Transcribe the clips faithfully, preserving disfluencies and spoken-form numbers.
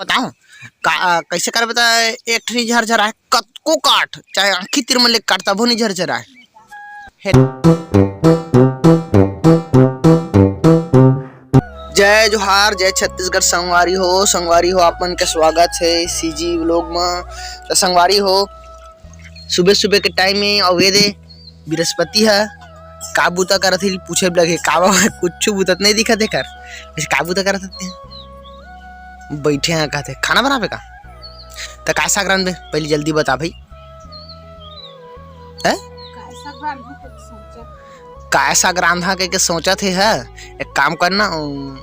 बताओ, का, कइसे करबे त एक ठन झरझराए, कतको काट, चाहे आँखी तीर में ले काट, तभो नहीं झरझराए। हे। जय जोहार, जय छत्तीसगढ़ संगवारी हो। संगवारी हो, आप मन के स्वागत हे CG vlog म। त संगवारी हो, सुबह सुबह के टाइम हे, अउ ये दे बृहस्पति ह का बूता करत हे, पूछे लगही, का बाबा, कुछु बूता त नहीं दिखत हे कर, का बूता करत हे? बइठे हे, कहत हे, खाना बनाबे का? त का साग रांधबे, पहले जल्दी बता भाई। हैं? का साग रांधबे, कुछ सोचत। का साग रांधा के, के सोचत हे, ह? एक काम करना, अम,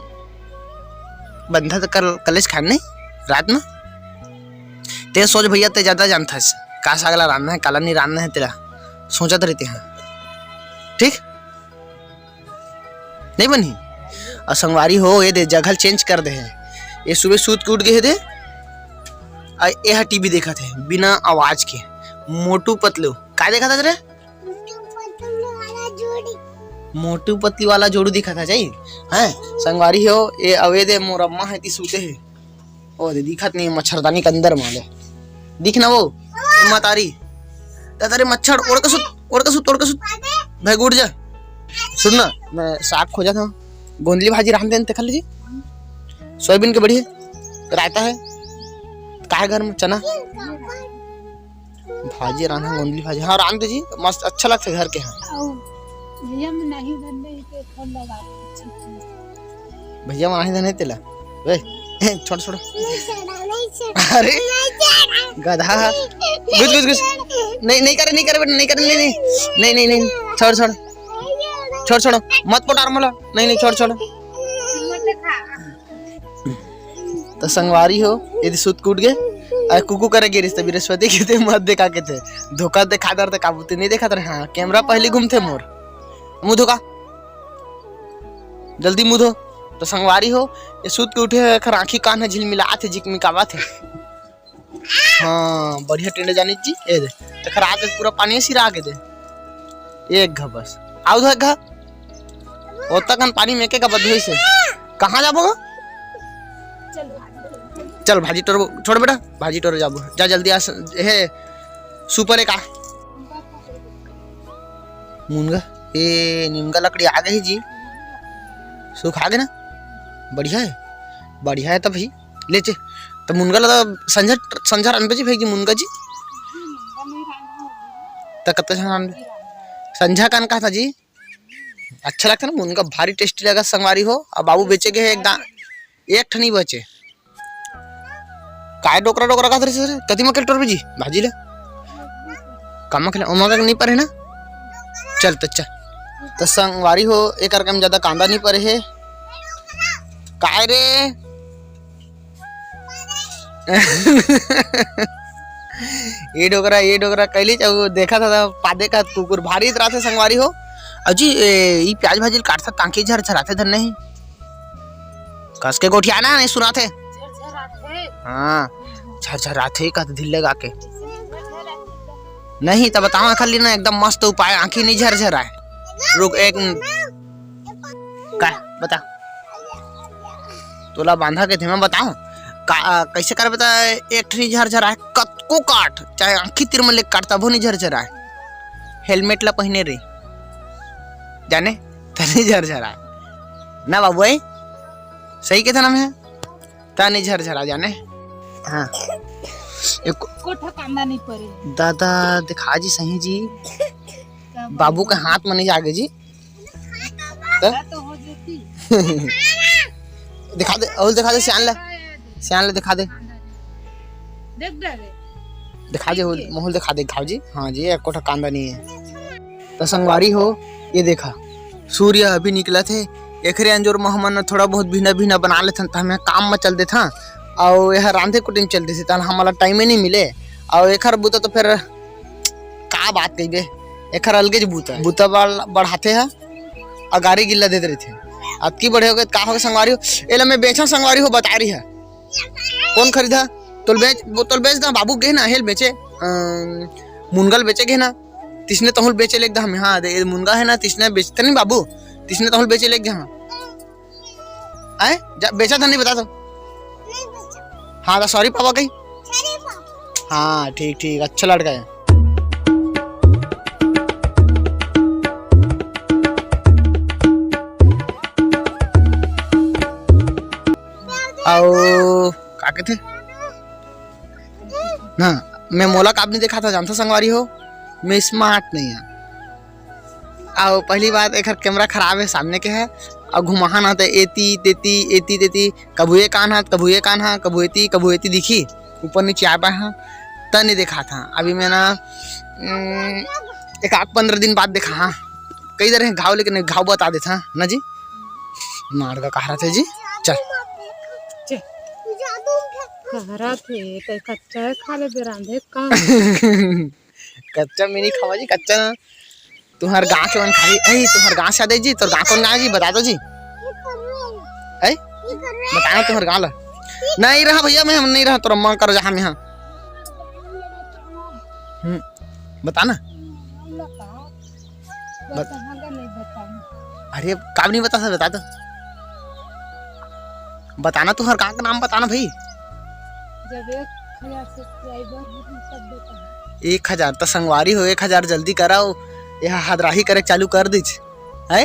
बंधा त कल, कलेज खान नहीं, रात में। ते सोच भैया, ते ज्यादा जानथस, का साग ला रांधना हे, काला नहीं रांधना हे, तेला सोचत रहिथे, हाँ, ठीक? नहीं बनही। अउ संगवारी हो, ये दे जगह change कर दे हे, ये सुबह सूत के उठ गे हे दे, अउ ये ह TV देखत हे बिना आवाज के, मोटू पतलू। का देखत हे रे? मोटू पतलू वाला जोड़ी। मोटू पतलू वाला जोड़ी दिखत हे, जाई? हैं? संगवारी हो, ये अउ ये दे मोर अम्मा हे, ती सूते हे। ओ दे, दिखत नहीं, मच्छरदानी के अंदर माले। दिख ना वो, ए मतारी। ता तारे मच्छर, ओढ़ के सुत, ओढ़ के सुत, ओढ़ के सुत। भाई, उठ जा। सुन ना, मैं साग खोजत हूँ। गोंदली भाजी रांध देन, ते खा लीजिए। सोयाबीन के बढ़िया रायता है। का है घर में? चना। भाजी रांधा, गोंदली भाजी। हाँ, रांध दे जी, मस्त, अच्छा लगता है घर के। हाँ। अउ भैया में नहीं धन दे, इसे फोन लगा। भैया में नहीं धन है तेला। ए, छोड़, छोड़। नहीं छोड़ा, नहीं छोड़ा। अरे, नहीं छोड़ा। गधा। नहीं घुस, घुस, घुस। छोड़ा। नहीं, नहीं करे, नहीं करे बेटा, नहीं करे, नहीं, नहीं। नहीं, नहीं, नहीं, नहीं। छोड़, छोड़। नहीं छोड़ा। छोड़, छोड़। मत पोटार मोला। नहीं, नहीं, छोड़, छोड़। मत खा। त संगवारी हो, यदि सुत के उठ गे, अरे कुकू करे गे रिस त बृहस्पति के ते मत देखा के थे। धोखा देखा दर त काबू ते नहीं देखा तर। हाँ, कैमरा पहली घूमथे मोर। मुंह धोखा। जल्दी मुंह धो। त संगवारी हो, ये सुत के उठे हे, एखर आँखी कान ह झिलमिलात हे, झिकमिकावत हे। हाँ, बढ़िया टेंडे जानी जी। ए दे, तेखर आगे पूरा पानी सिरा के दे। एक घा बस। आउ धो एक घा। ओतका कन पानी में के का बदहोई से। कहाँ जाबो गा? चल भाजी टोर, छोड़ बेटा, भाजी टोर जाबो। जा जल्दी आ, स-, हे, सुपर एक आ। मुनगा, ए, निमगा लकड़ी आ गई जी। सुखा गे ना? बढ़िया है, बढ़िया है तब ही। ले चे, त मुनगा ला त संझा, संझा रांधबे जी भाई जी, मुनगा जी। त कतका झन रांधबे? संझा कान कहा था जी? अच्छा लगता ना मुनगा, भारी tasty लगा संगवारी हो। अब बाबू बेचे गे हे एक दा-, एक ठनी बचे। काय डोकरा डोकरा कहत रहिस रे? कति म के टोरबे जी? भाजी ले। कम के ले, ओमा का नहीं परे ना? चल त चल। त संगवारी हो, एकर कम ज्यादा कांदा नहीं परे हे। काय रे? ये डोकरा, ये डोकरा कैली चाहू देखा था, पादे का कुकुर भारी इतराथे संगवारी हो। अजी, ए, ई प्याज भाजी ल काटथा ताकि झरझराथे धन नहीं। कस के गोठियाना नहीं सुनाथे। झरझराथे। हाँ, झरझराथे का तो ढील लगा के। नहीं तो बताओ खाली ना, एकदम मस्त उपाय, आँखी नहीं झरझराए। रुक एक मिनट। का बता? तोला बांधा के थे मैं बताओ। का, आ, कैसे कर बता? एक ठनी झरझराए, कतको काट, चाहे आँखी तीर में ले काट, तभो नहीं झरझराए। Helmet ला पहिने रे, जाने तनी झरझराए ना बाबू, ए? सही के था ना मैं? तनी झरझरा जाने। हाँ। एक कोठा कांदा नहीं परे। दादा दिखा जी सही जी। बाबू के हाथ में नहीं जागे जी। तो? तो हो जाती। दिखा दे, अउल दिखा दे, सियान ले। सियान ले दिखा दे। देख दे रे। दिखा दे, अउल, मोहल दिखा दे, खाओ जी। हाँ जी, एक कोठा कांदा नहीं है। तो संगवारी हो, ये देखा, सूर्य अभी निकलत हे। एकरे अंजोर म हमन थोड़ा बहुत भीना भीना बना लेथन, त हमें काम म चल देथन। अउ एहर रांधे कुटे म चल देथे, त हमला टाइमे नहीं मिले। अउ एखर बूता तो फिर का बात कहिबे, एखर अलगे ज बूता, बूता बढ़-, बढ़ाथे ह, अउ गारी गिल्ला देत रहिथे। अतकी बड़े हो गए, का हो गए संगवारी हो? एला मैं बेचा संगवारी हो, बता रही है। कौन खरीदा? तोल बेच, वो तोल बेच दा, बाबू गे ना, हेल बेचे, अम, मुनगल बेचे गे ना, तिसने तहुल बेचे लेग दा हमें। हाँ, दे, मुनगा है ना, तिसने बेचते नहीं बाबू, तिसने तहुल बेचे लेग दा। आए? जा, बेचा था नहीं बता तो। नहीं बेचा। हाँ, तो सॉरी पापा कही। हाँ, ठीक, ठीक, अच्छा लड़का है। अउ का कथे ना, मैं मोला काब नहीं देखा था, जानता संगवारी हो, मैं स्मार्ट नहीं है। अउ पहली बात, एकर कैमरा खराब है, सामने के है, अउ घुमाहा ना तो एती तेती, एती तेती, कभू ये कान हा, कभू ये कान हा, कभू एती, कभू एती दिखी, ऊपर नीचे आ पाए हा, त नहीं देखा था। अभी मैं ना, उम, एक आध पंद्रह दिन बाद देखा हा, कई दर है घाव, लेकिन घाव बता देता ना जी। मार का कहा रहा था जी, चल। चल। कहा रहा थे, तो कच्चा है, खा ले, बेरांधे का। कच्चा मैं नहीं खावा जी, कच्चा ना। तुम्हार गाँव के मन खाई, ए, तुम्हार गाँव से आदे जी, तोर गाँव कौन गाँव जी, बता दो जी। ए? बताना तुम्हार गाँव ला। नहीं रहा भैया, मैं हम नहीं रहा, तोर अम्मा करो जहाँ में हाँ। हम्म, बताना। बत-, अरे, काब नहीं बता, बता दो। बताना, तुम्हार गाँव का नाम बताना भाई। जब एक हजार सब्सक्राइबर होही तब बताना। एक हजार तो संगवारी हो, एक हजार जल्दी कराओ, यह हदराही करे चालू कर दीज, है?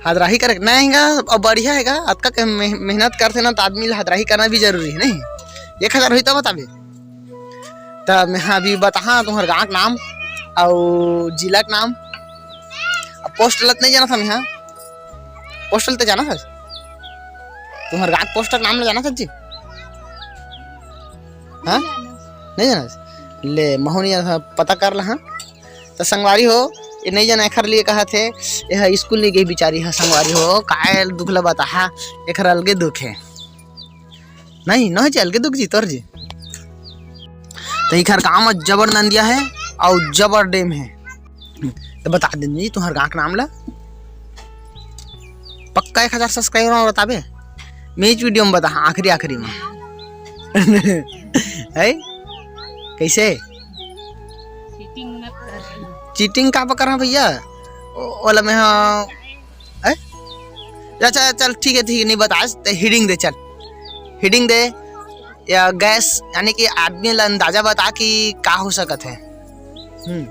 हदराही करे नहीं गा, अब बढ़िया है गा, अतका के मेह-, मेहनत करते ना तो आदमी ला हदराही करना भी जरूरी है, नहीं? एक हजार होई तब बताबे। त मैं अभी बताहा तुम्हार गाँव के नाम अउ जिला के नाम। अब पोस्ट लत नहीं जाना था मैं, पोस्टल तो जाना था। तुम्हार गाँव पोस्टर नाम ले जाना था जी। हाँ, नहीं जाना। ले महू नहीं जाना था, पता कर ला। हाँ, तो संगवारी हो, ये नहीं जाना एखर लिए कहा थे, यह स्कूल नहीं गई बेचारी है। संगवारी हो, काय दुख ला बताहा, एखर अलगे दुख है। नहीं, नहीं जी, अलगे दुख जी, तोर जी। तो इखर गांव में जबर नंदिया है और जबर डैम है। तो बता दे जी तुम्हार गांव के नाम ला। पक्का एक हजार सब्सक्राइबर में बताबे। मैं इस वीडियो में बता, हाँ, आखिरी, आखिरी में। है? कैसे? चीटिंग मत कर। चीटिंग का पकड़ रहा भैया? ओ-, ओला मैं, हाँ, है? अच्छा, चल, ठीक है, ठीक है, नहीं बता, आज ते heading दे, चल। Heading दे, या guess, यानी कि आदमी ला अंदाजा बता कि का हो सकत है। हम्म।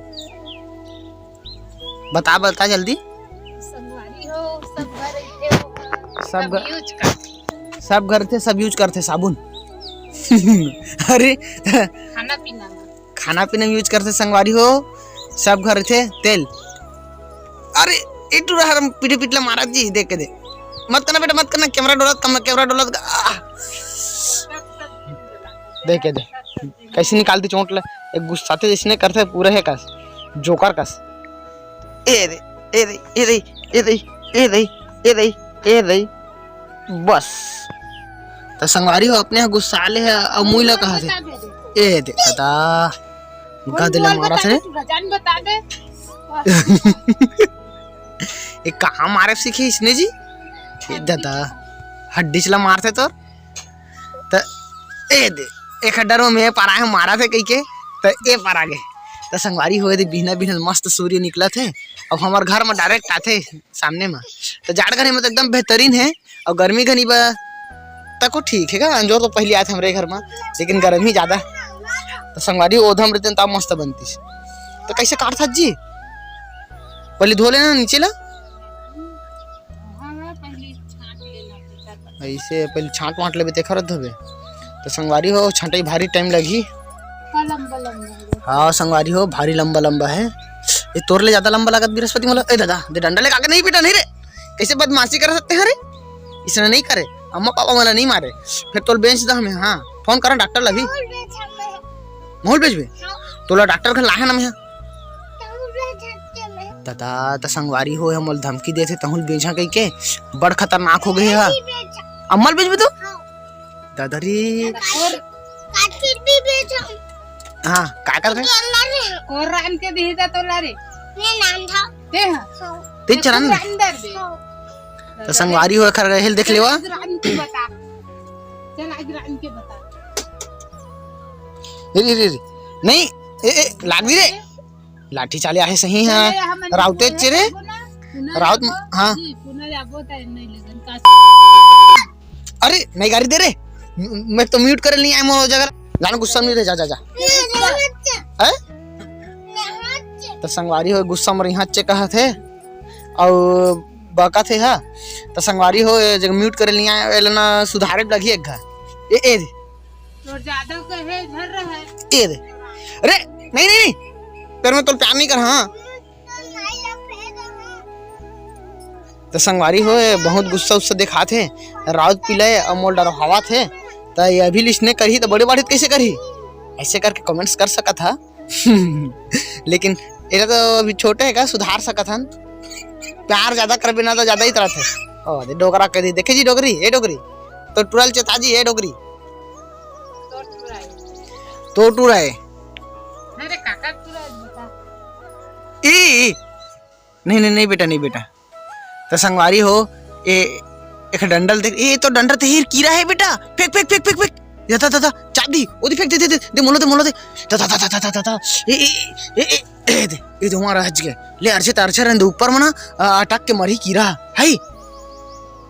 बता, बता जल्दी। संगवारी हो, सब घर रहिथे, ओमा सब सब घर, use करथे। सब घर थे, सब use करथे साबुन। अरे। खाना पीना में। खाना पीना में use करथे संगवारी हो, सब घर रहिथे तेल। अरे, ए टूरा हर पीठे पीठ ला मारत जी, देख के दे। मत करना बेटा, मत करना, कैमरा डोलत, कम कैमरा डोलत, आह। देख के दे। कैसे निकाल दी चोट ला, एक गुस्साते जैसने करथे पूरा है कस, जोकर कस। ए दे, ए दे, ए दे, ए दे, ए दे, ए दे, ए दे, बस। त संगवारी हो अपने ह गुस्सा ले है, अब मुई ला कहा थे। ए दे, दादा, गद ले मारा थे। बता दे। ए कहाँ मारे सीखे इसने जी? ए दादा, हड्डी चला मारथे तोर। त ए दे, एक डर में मैं पारा है, मारा थे कही के, त ए पारा गे। त संगवारी होए दे, बिहना बिहना मस्त सूर्य निकलत हे। अब हमार घर में direct आथे सामने में, त जाड़ घर में तो एकदम बेहतरीन है। और गर्मी घनी बा तको ठीक है का, अंजोर तो पहले आथे हमरे घर में, लेकिन गर्मी ज्यादा। त संगवारी ओधम रहते तब मस्त बनतीस। त कैसे काटथा जी? पहले धो लेना नीचे ला। हाँ, पहले छांट लेना, फिर कर। ऐसे पहले छांट वांट लेबे, तेखर धोबे। तो संगवारी हो, छंटई भारी टाइम लगही। का लंबा लंबा है। हाँ, संगवारी हो, भारी लंबा लंबा है। ये तोर ले ज्यादा लंबा लागत बृहस्पति मोला। ए दादा, दे डंडा ले, आगे नहीं बेटा, नहीं रे। कैसे बदमाशी कर सकते हैं रे? इसने नहीं करे। अम्मा पापा मोला नहीं मारे। फिर तोल बेच दा हमें, हाँ। फोन करा डॉक्टर ला अभी। माहौल बेचबे? हाँ। तोला डॉक्टर घर लाहे ना मैं। दादा, त संगवारी हो, हमल धमकी देथे, तहुल बेचा कहिके, बड़ खतरनाक हो गए हा। अम्मल बेचबे तो? हाँ। दादा रे। और काफिर भी बेचा। हाँ, का कर रहे? और रान के दिही दा तोला रे। मैं नाम था। ते हाँ। हाँ। ते चरन। अंदर दे। हाँ। त संगवारी हो, खर हेल देख लेवा। आज रान के बता। चल, आज रान के बता। रे, रे, रे, रे। नहीं, ए, ए, लाग दी रे। लाठी चाले आहे सही, हाँ। चले, हमन राउते बोले चेरे। जाबो ना, पुनः राउत, जाबो, हाँ। जी, पुनः जाबो, टाइम नहीं लगन, का अरे, नहीं गाड़ी दे रे। मैं तो mute करे नहीं आए मोर जगह। जाना गुस्सा नहीं रहे, जा, जा, जा। हैं? तो संगवारी हो गुस्सा म रही, हाँ, चे कहत हे। अउ बकत हे, हा। तो संगवारी हो, ये जगह mute करे नहीं आए, एला ना सुधारे लगही एक घर। ए, ए दे। तोर जादव के हे, झर रहा है। ए दे। अरे, नहीं, नहीं, नहीं। तेरे में तो प्यार नहीं कर, हाँ। तो संगवारी हो, ये बहुत गुस्सा उस्सा दिखात हे। राउत पिलय अउ मोल डरवावत हे। त ये अभी लिसने करही त बड़े बाढ़े त कैसे करही? ऐसे करके comments कर सकत हा। लेकिन एला तो अभी छोटे हे का, सुधार सकत हन। प्यार ज्यादा करबे ना तो ज्यादा ही तरह थे। ओ, दे डोकरा कह दी, देखे जी डोकरी, ए डोकरी। तो टुरल चेता जी, ए डोकरी। तो टुराए। अरे काका टुराए बेटा। ई, ई। नहीं, नहीं, नहीं बेटा, नहीं बेटा। तो संगवारी हो, ए, एक डंडल देख, ए तो डंडल ते हीर कीरा हे बेटा। फेंक, फेंक, फेंक, फेंक, फेंक। जा, जा, जा, जा, चाबी, ओदी फेंक दे, दे, दे, दे, मोला दे, मोला दे। जा, जा, जा। ए, ए, ए, ए, ए, दे, ए तो हमारा हज गया। ले, अर्चे त अर्चे रहन दे, ऊपर मना, आ, अटक के मरही कीरा। हाय।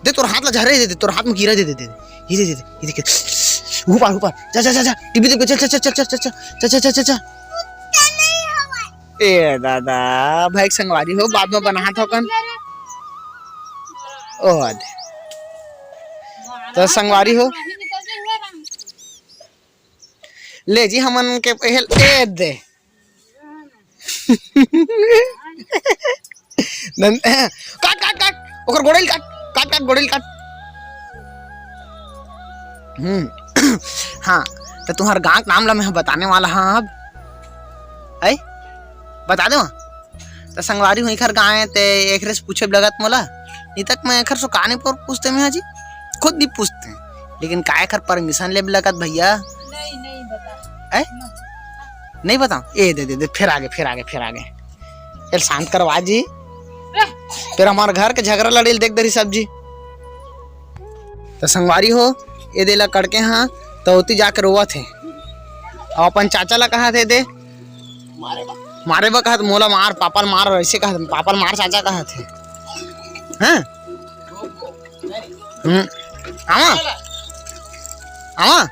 दे, तोर हाथ ला झरे दे, दे, तोर हाथ में कीरा दे, दे, दे। ये दे, दे, दे, ये देख। ऊपर, ऊपर। जा, जा, जा, जा। टीवी देख, चल, चल, चल। ए दादा, भाई संगवारी हो, बाद में बनात हो कन। ओ दे। तो संगवारी हो, ले जी हमन के पहल ए दे। नन-, काट, काट, काट, ओकर गोड़ेल काट, काट, काट, गोड़ेल काट। हम्म, हाँ, तो तुम्हार गाँव के नाम ला मैं बताने वाला हाँ अब। ऐ? बता दे वहाँ। तो संगवारी हुई खर गाँव है, ते एकरे से पूछे लगत मोला। नहीं तक मैं एखर से कहानी पर पूछते मैं जी, खुद नहीं पूछते। लेकिन काय एखर permission ले लगत भैया? नहीं, नहीं बता। ऐ? नहीं बताऊं? ए, दे, दे, दे, फिर आगे, फिर आगे, फिर आगे। ए, शांत करवा जी। फिर हमार घर के झगड़ा लड़ेल देख दरी सब जी। तो संगवारी हो, ए दे ला कड़के हाँ, तो ओती जाके रोवत हे। अउ अपन चाचा ला कहा थे दे, मारे बा कहा थे, मोला मार, पापा ल मार, ऐसे कहा थे, पापा ल मार, चाचा कहा थे। हैं? हम्म। आवा? आवा?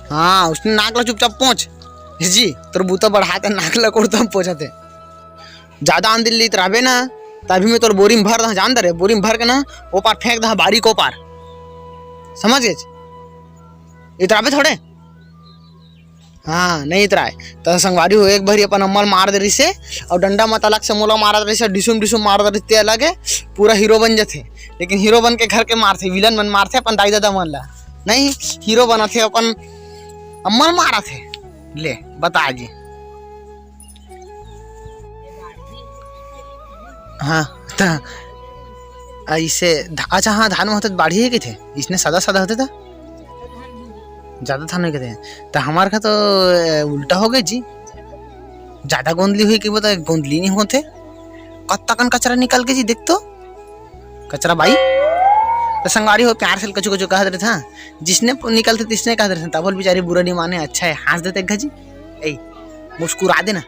हाँ, उसने नाक ला चुपचाप पोंछ। जी, तोर बूता बढ़ाते नाक ला कोड़ता पोंछते। ज्यादा आंधी लीत रहबे ना, तभी मैं तोर बोरी में भर दहा, जान दे रे, बोरी में भर के ना, ओ पार फेंक दहा, बारी को पार। समझ गेच? इतराबे थोड़े? हाँ, नहीं इतराए। त संगवारी हो, एक भरी अपन अम्मा ल मार दे रिसे, अउ डंडा म तलक से मोला मारत रिसे, डिसुम डिसुम मारत रिसे, अलग है, पूरा हीरो बन जथे। लेकिन हीरो बन के घर के मारथे, विलन मन मारथे अपन दाई ददा मन ला। नहीं, हीरो बनत हे अपन अम्मा ल मारत हे। ले, बता जी। हाँ, त ऐसे धा-, अच्छा, हाँ, धान में होते त बाढ़ी है कथे, इसने सादा सादा होते त ज्यादा धान नहीं कथे। त हमार का तो, ए, उल्टा हो गए जी, ज्यादा गोंदली हुई कि बता, गोंदली नहीं होते। कत्ता कन कचरा निकल के जी, देख तो कचरा बाई। त संगवारी हो, प्यार से कछु कछु कह देते था, जिसने निकलते तिसने कह देते था, तब बेचारी बुरा नहीं माने, अच्छा है, हंस देते एक घजी, ए, मुस्कुरा देना।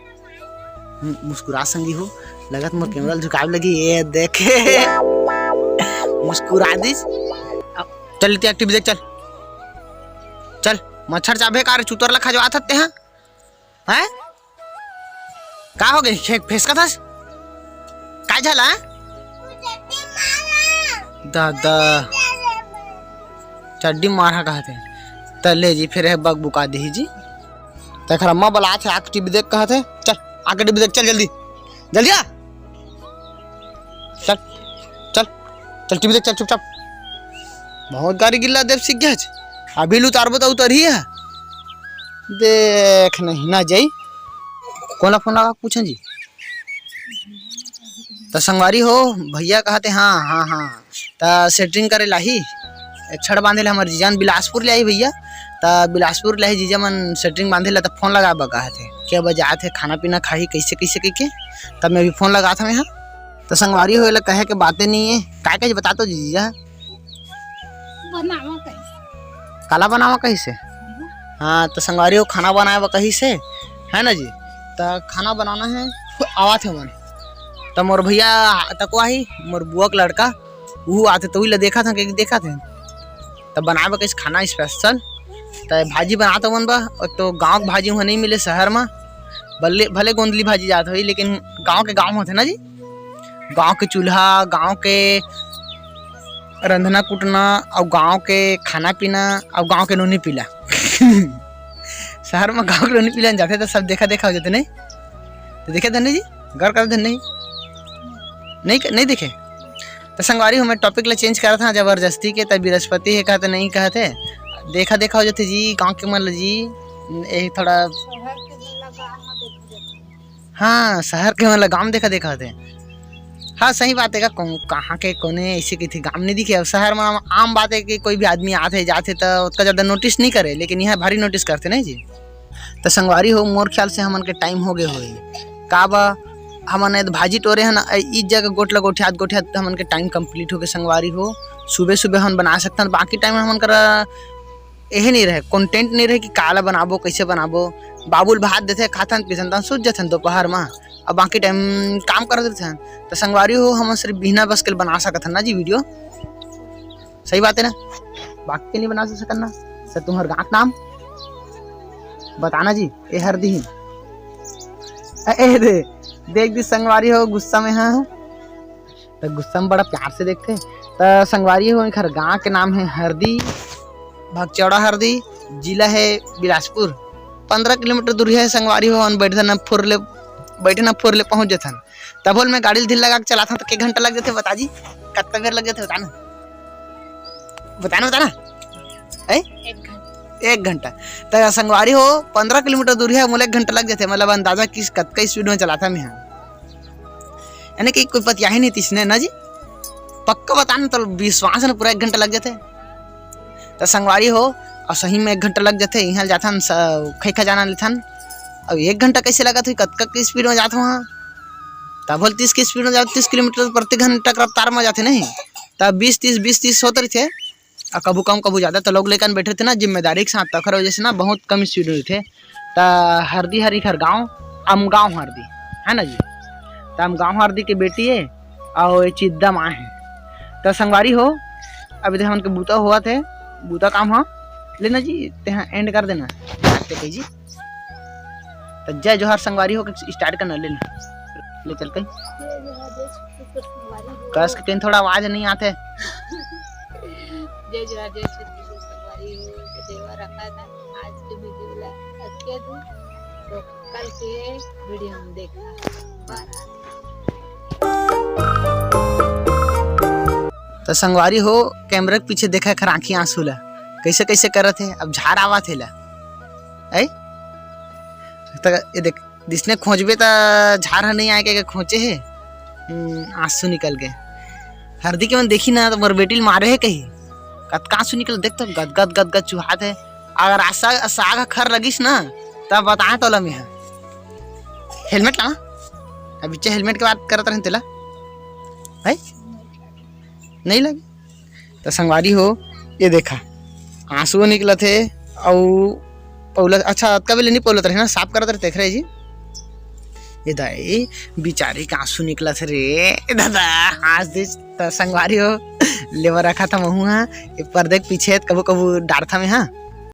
हम्म, मुस्कुरा संगी हो, लगत मोर कैमरा ल झुकावे लगी, ये देखे। मुस्कुरा दिस। अब चल, इतनी active देख, चल। चल, मच्छर चाबे का रे, चुतर ला खजवात हत्ते, हाँ? हैं? का हो गई? फे-, फेसका थस? का झाला, हाँ? दादा। चड्डी मारहा कहत हे। त ले जी, फिर हे बक बुका दिही जी। तेखर अम्मा बलात हे, आके टीवी देख कहत हे। चल, आके टीवी देख, चल जल्दी। जल्दी आ। चल, चल, चल टीवी देख, चल चुपचाप। बहुत गारी गिल्ला देव सीख गया। अभी ल उतारबो त उतरही हे। देख नहीं ना जाई। कोन ला फोन लगा के पूछें जी? त संगवारी हो, भैया कहते, हाँ, हाँ, हाँ। त सेटरिंग करे लाही, छड़ बांधे ला हमर जीजा मन बिलासपुर ले आही भैया। त बिलासपुर ले आही जीजा मन सेटरिंग बांधे ला, त फोन लगाबा कहत हे, के बजात हे, खाना पीना खाही, कैसे, कैसे कहिके। तब मैं अभी फोन लगात हवे, हाँ। त संगवारी हो, एला कहे के बाते नहीं है, का कहे बता तो जीजा। बनावा कहिसे। काला बनावा कहिसे? हाँ, त संगवारी हो, खाना बनाए बर कहिसे, है ना जी? त खाना बनाना है, आवाथे मन। त मोर भैया तको आही, मोर बुआ के लड़का, वो आथे, त उही ला देखत हन, कहिके देखत हन। त बनाए बर कइसे खाना स्पेशल। त भाजी बनात हवन बा, एक तो गाँव के भाजी उहाँ नहीं मिले शहर म, भले भले गोंदली भाजी जात होही, लेकिन गाँव के गाँव होथे ना जी, गाँव के चूल्हा, गाँव के रंधना कुटना, अउ गाँव के खाना पीना, अउ गाँव के नोनी पीला। शहर म गाँव के नोनी पीला जाथे त सब देखा देखा हो जाथे नहीं। त देखे धन्नी जी, गौर कर धन्नी, नहीं नहीं देखे। त संगवारी हो, मैं टॉपिक ला चेंज करत हँव जबरदस्ती के, त बृहस्पति हे कहत नहीं कहत हे, देखा देखा हो जाथे जी गाँव के मन ल जी। ए थोड़ा शहर के मन ला गाँव म देखा देखा। हाँ, शहर के मन ला गाँव देखा देखा होथे। हाँ, सही बात हे का, कौन कहाँ के कोने ऐसे कहिथे गाँव नहीं दिखे। अब शहर म आम बात हे कि कोई भी आदमी आथे जाथे त ओतका ज्यादा नोटिस नहीं करे, लेकिन यहाँ भारी नोटिस करथे नहीं जी। त संगवारी हो, मोर ख्याल से हमन के टाइम हो गए होही। का बा, हमन ए भाजी टोरे हन, ए, ई जगह गोठला गोठियात गोठियात हमन के टाइम कंप्लीट हो गए संगवारी हो। सुबह सुबह हमन बना सकथन, बाकी टाइम हमन करा एहे नहीं रहे, कंटेंट नहीं रहे कि काला बनाबो, कैसे बनाबो। बाबुल भात देथे, खाथन पीथन, तहन सूत जथन दोपहर म, अब बाकी टाइम काम करत रहिथन। त संगवारी हो, हमन सिर्फ बिहना बस के बना सकत हन ना जी वीडियो, सही बात हे ना, बाकी के नहीं बना सकन ना। त तुम्हर गाँव के नाम बताना जी। ए हरदी ही। ए, ए दे, देख दी संगवारी हो, गुस्सा में हाँ। त गुस्सा में बड़ा प्यार से देखथे। त संगवारी हो, एखर गाँव के नाम हे हरदी, भगचौड़ा हरदी, जिला हे बिलासपुर। पंद्रह किलोमीटर दूरी हे संगवारी हो, हम बैठे न फोर ले, बैठे न फोर ले पहुँच जथन। तभो ले मैं गाड़ी ल धीरे लगा के चलाथन त के घंटा लग जथे बता जी, कतका बेर लग जथे बता ना, बता ना, बता ना। हैं? एक घंटा। एक घंटा। त संगवारी हो, पंद्रह किलोमीटर दूरी हे, मोला एक घंटा लग जथे, मतलब अंदाजा किस कतका स्पीड में चलाथा मैं हा। यानी कि कोई पतियाही नहीं तिसने ना जी, पक्का बता ना, तो विश्वास न पूरा एक घंटा लग जथे। त संगवारी हो, अउ सही में एक घंटा लग जथे। इहाँ जाथन स-, खैखा जाना लेथन, अब एक घंटा कैसे लगत होही, कतका के स्पीड में जात हो वहाँ, तब बोल तीस के स्पीड में जात, तीस किलोमीटर प्रति घंटा के रफ्तार में जाथे नहीं, तब बीस तीस, बीस तीस होत रहिथे। अउ कभू कम कभू ज्यादा, त लोग लेकन बैठे थे ना जिम्मेदारी के साथ, तखर वजह से ना बहुत कम स्पीड में रहिथे। त हरदी हर एखर गाँव, अमगाँव हरदी, है ना जी? त अमगाँव हरदी के बेटी हे, अउ ये चिद्दा माँ हे। त संगवारी हो, अभी तो हमन के बूता होवत हे, बूता काम ह, लेना जी, तेहा एंड कर देना, ते कही जी। त जय जोहार संगवारी हो के स्टार्ट करना, लेना, ले चल कहीं। जय जोहार, जय छत्तीसगढ़ संगवारी हो। कस के कहीं थोड़ा आवाज नहीं आथे। जय जोहार, जय छत्तीसगढ़ संगवारी हो, के देवा रखा था। आज के वीडियो ला अच्छे दू, तो कल के वीडियो में देखा। त संगवारी हो, कैमरा के पीछे देखा एखर आँखी आंसू ला, कैसे कैसे करत हे, अब झार आवत हे ला। ऐ? त ये देख, जिसने खोजबे त झार ह नहीं आए के खोचे हे, हम्म, आंसू निकल के। हरदी के मन देखी ना, त मोर बेटी ल मारे हे कही, कतका आंसू निकल, देख तो गदगद गदगद चुहात हे। अगर आ साग, साग ह खर लगिस ना, तब बताए तोला मेहा। हेलमेट ला ना, अब बिच्चे हेलमेट के बात करत रहेन तेला, है? नहीं लगे। त संगवारी हो, ये देखा, आंसू निकलत हे, अउ पौला, अच्छा, अतका बेले नहीं पौलत रहे ना, साफ करत रहे, देख रहे जी। ये दाई, बिचारी के आंसू निकलत हे रे, ए दादा, आज दे त संगवारी हो, लेबर रखा था महू हा, ये पर्दे के पीछे कभू कभू डारथा में हा।